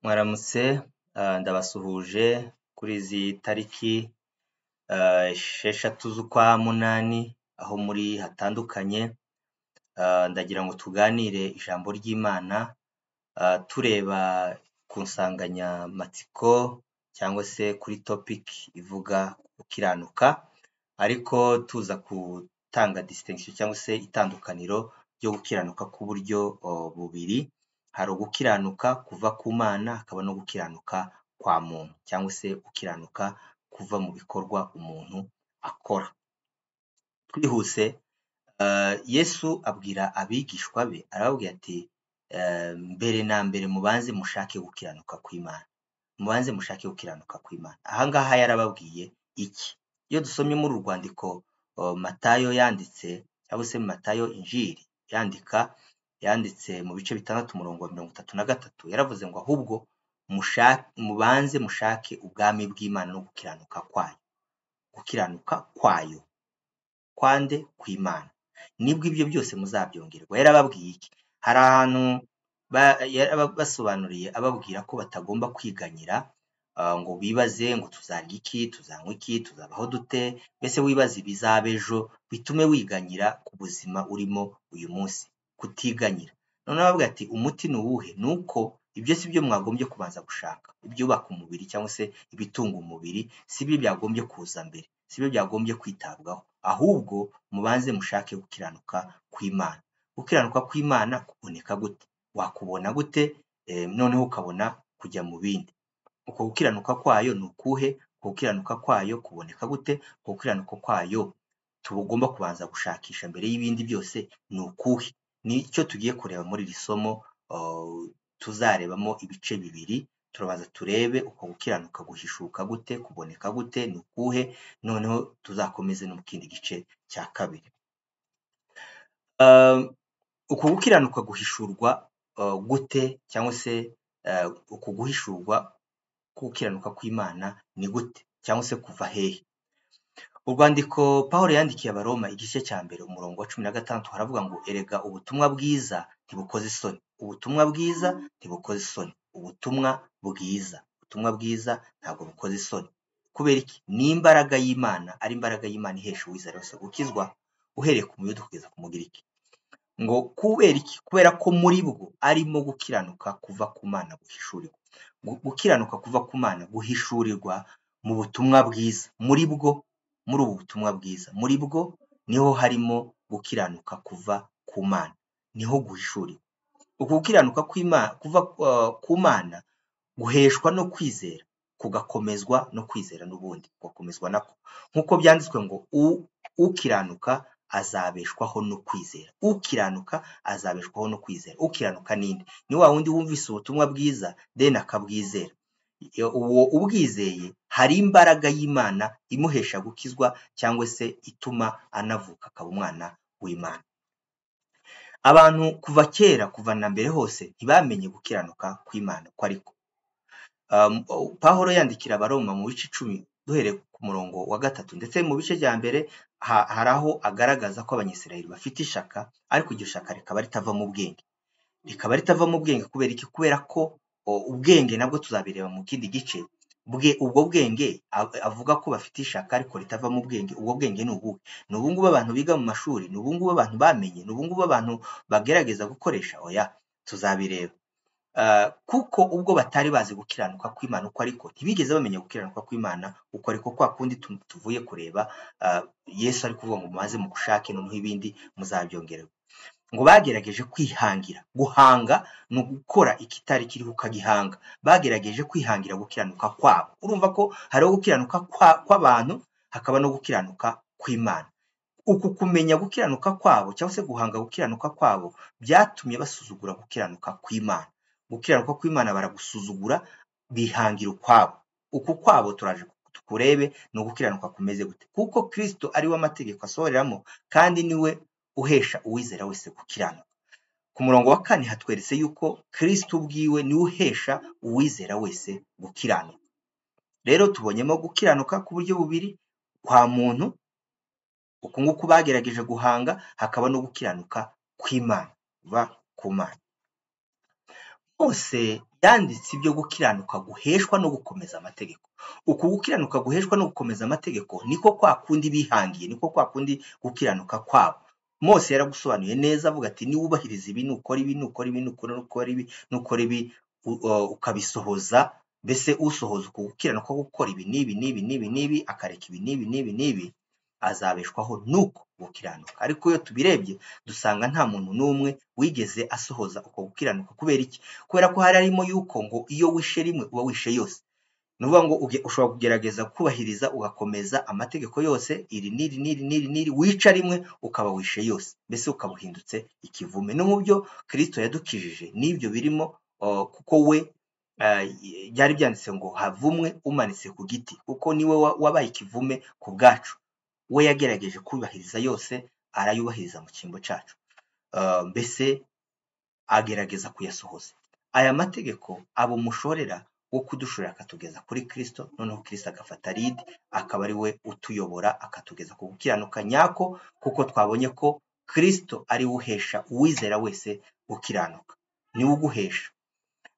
Mwaramutse, ndabasuhuje kuri izi tariki 6 z'ukwa 8 aho muri hatandukanye, ndagira ngo tuganire ijambo ry'Imana tureba ku nsanganyamatsiko cyangwa se kuri topic ivuga gukiranuka, ariko tuza gutanga distinction cyangwa se itandukaniro ryo gukiranuka k'uburyo bubiri. Hari ugukiranuka kuva ku Mana, hakaba no gukiranuka kwa muntu cyangwa se gukiranuka kuva mu bikorwa umuntu akora. Twihuse, Yesu abwira abigishwa be, arababwira ati: "Mbere na mbere mubanze mushake gukiranuka kw'Imana, mubanze mushake gukiranuka kw'Imana." Aha ngaha yarababwiye iki? Iyo dusomye muri uru rwandiko Matayo yanditse, cyangwa se Matayo Injiri yandika, yanditse mu bice 6 umurongo wa 33, yaravuze ngo: "Ahubwo mubanze mushake ubwami bw'Imana no gukiranuka kwayo." Gukiranuka kwayo kwande? Kw'Imana. Nibwo ibyo byose muzabyongerwa. Yarababwiye iki? Hari ahantu yarabasobanuriye, ababwira ko batagomba kwiganyira ngo bibaze ngo tuzarya iki, tuzanywa iki, tuzabaho dute, mbese wibaze ibizaba ejo bitume wiganyira ku buzima urimo uyu munsi, kutiganyira. Noneho aravuga ati: "Umuti ni uwuhe? Ni uko ibyo si byo mwagombye kubanza gushaka. Ibyubaka umubiri cyangwa se ibitunga umubiri si byo byagombye kuza mbere, si byo byagombye kwitabwaho, ahubwo mubanze mushake gukiranuka kw'Imana." Gukiranuka kw'Imana kuboneka gute? Wakubona gute? Noneho ukabona kujya mu bindi. Uko gukiranuka kwayo ni ukuhe? Uko gukiranuka kwayo kuboneka gute? Uko gukiranuka kwayo tugomba kubanza gushakisha mbere y'ibindi byose ni ukuhe? Nicyo tugiye kureba muri iri somo tuzarebamo ibice bibiri. Turabanza turebe uko gukiranuka guhishuka gute, kuboneka gute, ni ukuhe, noneho tuzakomeze no mu kindi gice cya kabiri. Uku gukiranuka guhishurwa gute, cyangwa se uku guhishurwa gukiranuka kw'Imana ni gute, cyangwa se kuva hehe? Urwandiko Pawulo yandikiye Abaroma, igice cya 1 umurongo wa 16, haravuga ngo: "Erega ubutumwa bwiza ntibukoze isoni." Ubutumwa bwiza ntibukoze isoni. Ubutumwa bwiza, ubutumwa bwiza ntabwo bukoze isoni. Kubera iki? Ni imbaraga y'Imana, ari imbaraga y'Imana ihesha uwizera wese gukizwa, uhereye ku Muyuda kugeza ku Mugiriki. Ngo kubera iki? Kubera ko muri bwo arimo gukiranuka kuva ku Mana guhishurirwa. Gukiranuka kuva ku Mana guhishurirwa mu butumwa bwiza. Muri bwo, muri ubu butumwa bwiza, muri bwo niho harimo gukiranuka kuva ku Mana, niho guhishurirwa. Uku gukiranuka kuva ku Mana guheshwa no kwizera, kugakomezwa no kwizera n'ubundi kugakomezwa nako, nk'uko byanditswe ngo: "Ukiranuka azabeshwaho no kwizera." Ukiranuka azabeshwaho no kwizera. Ukiranuka ninde? Ni wa wundi wumvise ubutumwa bwiza, then akabwizera. Uwo ubwizeye, hari imbaraga y'Imana imuhesha gukizwa, cyangwa se ituma anavuka akaba umwana w'Imana. Abantu kuva kera, kuva na mbere hose, ntibamenye gukiranuka kw'Imana uko ariko. Pawulo yandikira Abaroma mu bice 10, duhereye ku murongo wa 3, ndetse mu bice bya mbere, hari aho agaragaza ko Abanyisirayeli bafite ishaka, ariko iryo shaka rikaba ritava mu bwenge. Rikaba ritava mu bwenge kubera iki? Kubera ko ubwenge nabwo tuzabireba mu kindi gice. Ubwo bwenge avuga ko bafite ishaka ariko ritava mu bwenge, ubwo bwenge ni ubuhe? Ni ubungubu abantu biga mu mashuri? Ni ubungubu abantu bamenye? Ni ubungubu abantu bagerageza gukoresha? Oya, tuzabireba. Kuko ubwo batari bazi gukiranuka kw'Imana uko ariko, ntibigeze bamenya gukiranuka kw'Imana uko ariko, kwa kundi tuvuye kureba, Yesu ari kuvuga ngo mumaze mugushake, noneho ibindi muzabyongererwa. Ngo bagerageje kwihangira. Guhanga ni ugukora ikitari kiriho ukagihanga. Bagerageje kwihangira gukiranuka kwabo. Urumva ko hariho gukiranuka kw'abantu, hakaba no gukiranuka kw'Imana. Uku kumenya gukiranuka kwabo, cyangwa se guhanga gukiranuka kwabo, byatumye basuzugura gukiranuka kw'Imana. Gukiranuka kw'Imana baragusuzugura, bihangira ukwabo. Uku kwabo turaje tukurebe ni ugukiranuka kumeze gute, kuko Kristo ari we amategeko asohoreramo, kandi niwe uhesha uwizera wese gukiranuka. Ku murongo wa 4 hatweretse yuko Kristo ubwiwe niwe uhesha uwizera wese gukiranuka. Rero tubonyemo gukiranuka ku buryo bubiri: kwa muntu, uku nguku bagerageje guhanga, hakaba no gukiranuka kw'Imana, kuva ku Mana. Mose yanditse ibyo gukiranuka guheshwa no gukomeza amategeko. Uku gukiranuka guheshwa no gukomeza amategeko niko kwa kundi bihangiye, niko kwa kundi gukiranuka kwabo. Mose yaragusobanuye neza avuga ati niwubahiriza ibi, nukora ibi, nukora ibi, nukora ibi, nukora ibi, ukabisohoza, mbese usohoza uku gukiranuka ko gukora ibi n'ibi n'ibi n'ibi n'ibi, akareka ibi n'ibi n'ibi n'ibi, azabeshwaho nuko gukiranuka. Ariko iyo tubirebye dusanga nta muntu n'umwe wigeze asohoza uko gukiranuka. Kubera iki? Kubera ko hari harimo yuko ngo iyo wishe rimwe uba wishe yose. Ni ukuvuga ngo ushobora kugerageza kubahiriza ugakomeza amategeko yose, iri n'iri n'iri n'iri n'iri, wica rimwe ukaba wishe yose, mbese ukaba uhindutse ikivume. No mu byo Kristo yadukijije n'ibyo birimo, kuko we byari byanditse ngo havumwe umanitse ku giti, kuko niwe wabaye ikivume ku bwacu. We yagerageje kubahiriza yose, arayubahiriza mu cyimbo cyacu, mbese agerageza kuyasohoza. Aya mategeko aba umushorera wo kudushorera akatugeza kuri Kristo, noneho Kristo agafata lead, akaba ari we utuyobora akatugeza ku gukiranuka nyako, kuko twabonye ko Kristo ari we uhesha uwizera wese gukiranuka, niwe uguhesha.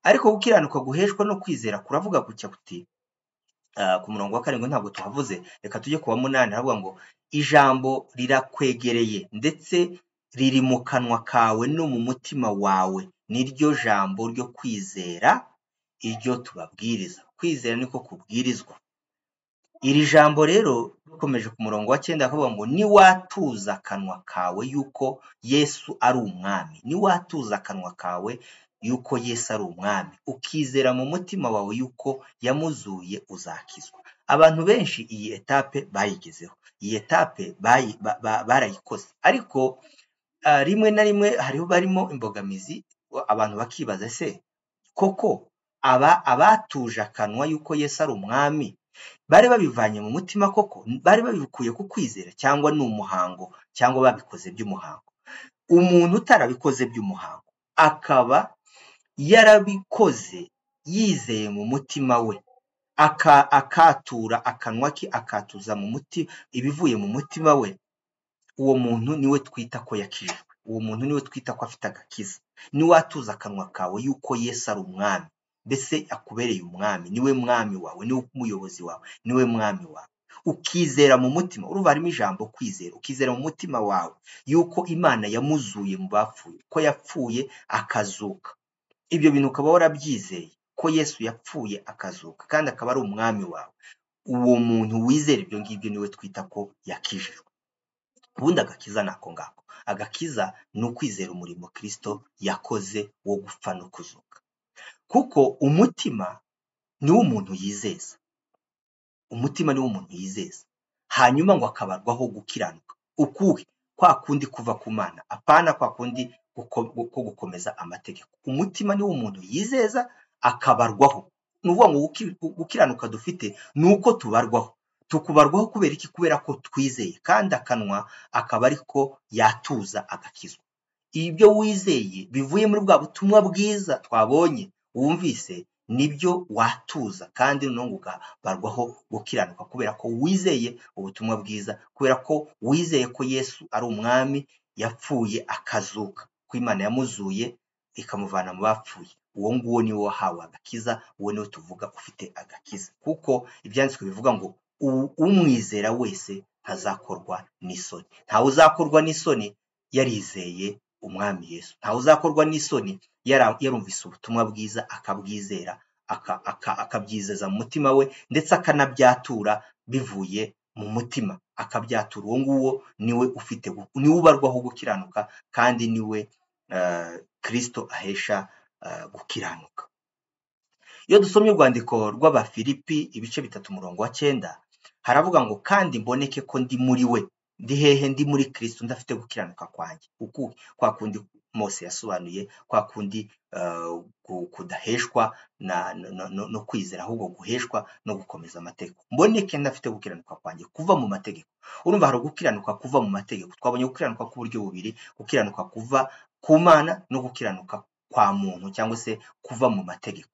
Ariko gukiranuka guheshwa no kwizera kuravuga gutya kuti, ku murongo wa 7 ntabwo tuhavuze, reka tujye ku wa 8. Haravuga ngo ijambo rirakwegereye ndetse riri mu kanwa kawe no mu mutima wawe, niryo jambo ryo kwizera iryo tubabwiriza. Kwizera niko kubwirizwa. Iri jambo rero dukomeje ku murongo wa 9 akavuga ngo niwatuza akanwa kawe yuko Yesu ari umwami, niwatuza akanwa kawe yuko Yesu ari umwami, ukizera mu mutima wawe yuko yamuzuye, uzakizwa. Abantu benshi iyi etape bayigezeho, iyi etape barayikoze, ariko rimwe na rimwe hariho barimo imbogamizi, abantu bakibaza se koko aba abatuje akanwa yuko Yesu ari umwami bari babivanye mu mutima koko, bari babikuye ku kwizera cyangwa ni umuhango, cyangwa babikoze by'umuhango? Umuntu utarabikoze by'umuhango akaba yarabikoze yizeye mu mutima we, akatura akanwa ke, akatuza mu muti ibivuye mu mutima we, uwo muntu niwe twita ko yakijijwe, uwo muntu niwe twita ko afite agakiza. Niwatuza akanwa kawe yuko Yesu ari umwami, mbese akubereye umwami, niwe mwami wawe, niwe umuyobozi wawe, niwe mwami wawe, ukizera mu mutima, urumva harimo ijambo kwizera, ukizera mu mutima wawe yuko Imana yamuzuye mu bapfuye, ko yapfuye akazuka, ibyo bintu ukaba warabyizeye ko Yesu yapfuye akazuka kandi akaba ari umwami wawe, uwo muntu wizera ibyo ngibyo niwe twita ko yakijijwe. Ubundi agakiza ni ako ngako. Agakiza ni ukwizera umurimo Kristo yakoze wo gupfa no kuzuka, kuko umutima niwo umuntu yizeza, umutima niwo umuntu yizeza, hanyuma ngo akabarwaho gukiranuka. Ukuhe? Kwa kundi kuva ku Mana, apana kwa kundi ko gukomeza amategeko. Umutima niwo umuntu yizeza akabarwaho. Ni ukuvuga ngo gukiranuka dufite ni uko tubarwaho. Tukubarwaho kubera iki? Kubera ko twizeye, kandi akanwa akaba ariko yatuza agakizwa. Ibyo wizeye bivuye muri bwa butumwa bwiza twabonye wumvise, nibyo watuza, kandi noneho ukabarwaho gukiranuka kubera ko wizeye ubutumwa bwiza, kubera ko wizeye ko Yesu ari umwami yapfuye akazuka, ko Imana yamuzuye ikamuvana mu bapfuye. Uwo nguwo niwe wahawe agakiza, uwo niwe tuvuga ufite agakiza, kuko ibyanditswe bivuga ngo umwizera wese ntazakorwa n'isoni. Ntawe uzakorwa n'isoni yarizeye umwami Yesu, ntawe uzakorwa n'isoni yarumvise ubutumwa bwiza akabwizera, akabyizeza mu mutima we, ndetse akanabyatura bivuye mu mutima, akabyatura. Uwo nguwo niwe ufite, niwe ubarwaho gukiranuka, kandi niwe Kristo ahesha gukiranuka. Iyo dusomye urwandiko rw'Abafilipi ibice 3 umurongo wa 9, haravuga ngo kandi mboneke ko ndi muri we. Ndi hehe? Ndi muri Kristo, ndafite gukiranuka kwanjye. Uku kwa kundi Mose yasobanuye, kwa kundi kudaheshwa no kwizera, ahubwo guheshwa no gukomeza amategeko. Mboneke ndafite gukiranuka kwanjye kuva mu mategeko. Urumva hari gukiranuka kuva mu mategeko. Twabonye gukiranuka k'uburyo bubiri, gukiranuka kuva ku Mana no gukiranuka kwa muntu, cyangwa se kuva mu mategeko.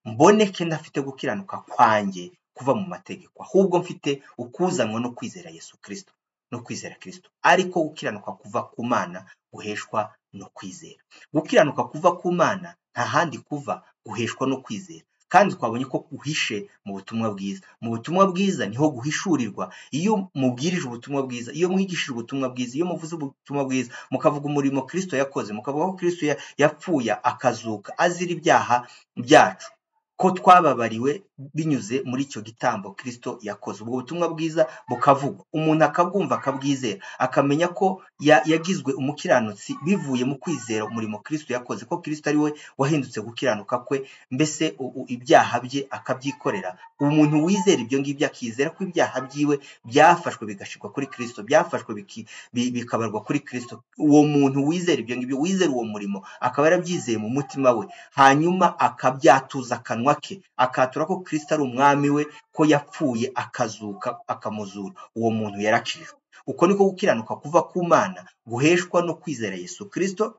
Mboneke ndafite gukiranuka kwanjye kuva mu mategeko, ahubwo mfite ukuzanwa no kwizera Yesu Kristo, no kwizera Kristo. Ariko gukiranuka kuva ku Mana guheshwa no kwizera. Gukiranuka kuva ku Mana nta handi kuva, guheshwa no kwizera. Kandi twabonye ko guhishe mu butumwa bwiza. Mu butumwa bwiza niho guhishurirwa. Iyo mubwirije ubutumwa bwiza, iyo mwigishije ubutumwa bwiza, iyo muvuze ubutumwa bwiza, mukavuga umurimo Kristo yakoze, mukavuga ko Kristo yapfuye akazuka azira ibyaha byacu, ko twababariwe binyuze muri icyo gitambo Kristo yakoze. Ubwo butumwa bwiza bukavugwa, umuntu akabwumva, akabwizera, akamenya ko yagizwe umukiranutsi bivuye mu kwizera umurimo Kristo yakoze, ko Kristo ari we wahindutse gukiranuka kwe, mbese ibyaha bye akabyikorera. Umuntu wizera ibyo ngibyo, akizera ko ibyaha byiwe byafashwe bigashyirwa kuri Kristo, byafashwe bikabarwa kuri Kristo, uwo muntu wizera ibyo ngibyo, wizera uwo murimo, akaba yarabyizeye mu mutima we, hanyuma akabyatuza akanwa ke, akatura ko Kristo ari umwami we, ko yapfuye akazuka akamuzura, uwo muntu yarakijwe. Uko niko gukiranuka kuva ku Mana guheshwa no kwizera Yesu Kristo,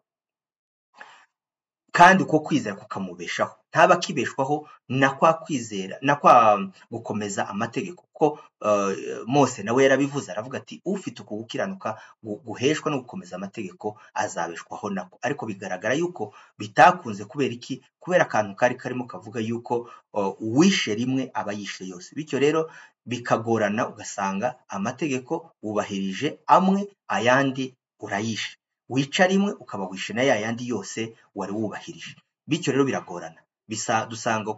kandi uko kwizera kukamubeshaho. Ntaba akibeshwaho na kwa kwizera na kwa gukomeza amategeko, ko Mose nawe yarabivuze, aravuga ati ufite uku gukiranuka guheshwa no gukomeza amategeko azabeshwaho nako. Ariko bigaragara yuko bitakunze. Kubera iki? Kubera akantu kari karimo kavuga yuko uwishe rimwe aba yishe yose. Bityo rero bikagorana, ugasanga amategeko wubahirije amwe, ayandi urayishe. Wica rimwe ukaba wishe na ya yandi yose wari wubahirije. Bityo rero biragorana. Dusanga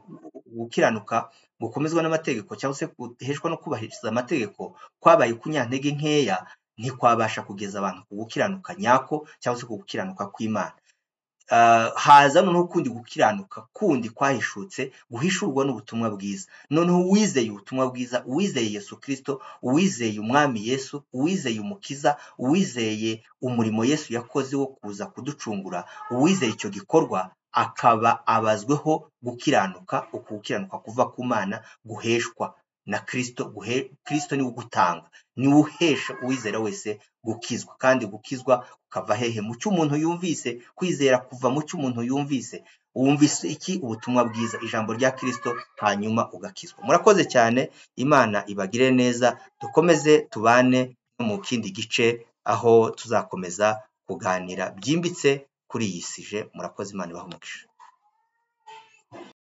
gukiranuka gukomezwa n'amategeko cyangwa se guheshwa no kubahiriza amategeko kwabaye kunyantege nkeya, ntikwabasha kugeza abantu ku gukiranuka nyako cyangwa se ku gukiranuka kw'Imana. Haza noneho ukundi gukiranuka kundi kwahishutse, guhishurwa n'ubutumwa bwiza. Noneho uwizeye ubutumwa bwiza, uwizeye Yesu Kristo, uwizeye umwami Yesu, uwizeye umukiza, uwizeye umurimo Yesu yakoze wo kuza kuducungura, uwizeye icyo gikorwa akaba abazweho gukiranuka. Uku gukiranuka kuva ku Mana guheshwa na Kristo, Kristo niwe ugutanga, niwe uhesha uwizera wese gukizwa. Kandi gukizwa kukava hehe? Mu cyo umuntu yumvise. Kwizera kuva mu cyo umuntu yumvise. Wumvise iki? Ubutumwa bwiza, ijambo rya Kristo, hanyuma ugakizwa. Murakoze cyane, Imana ibagire neza. Dukomeze tubane no mu kindi gice aho tuzakomeza kuganira byimbitse kuri iyi sije. Murakoze, Imana ibahe umugisha.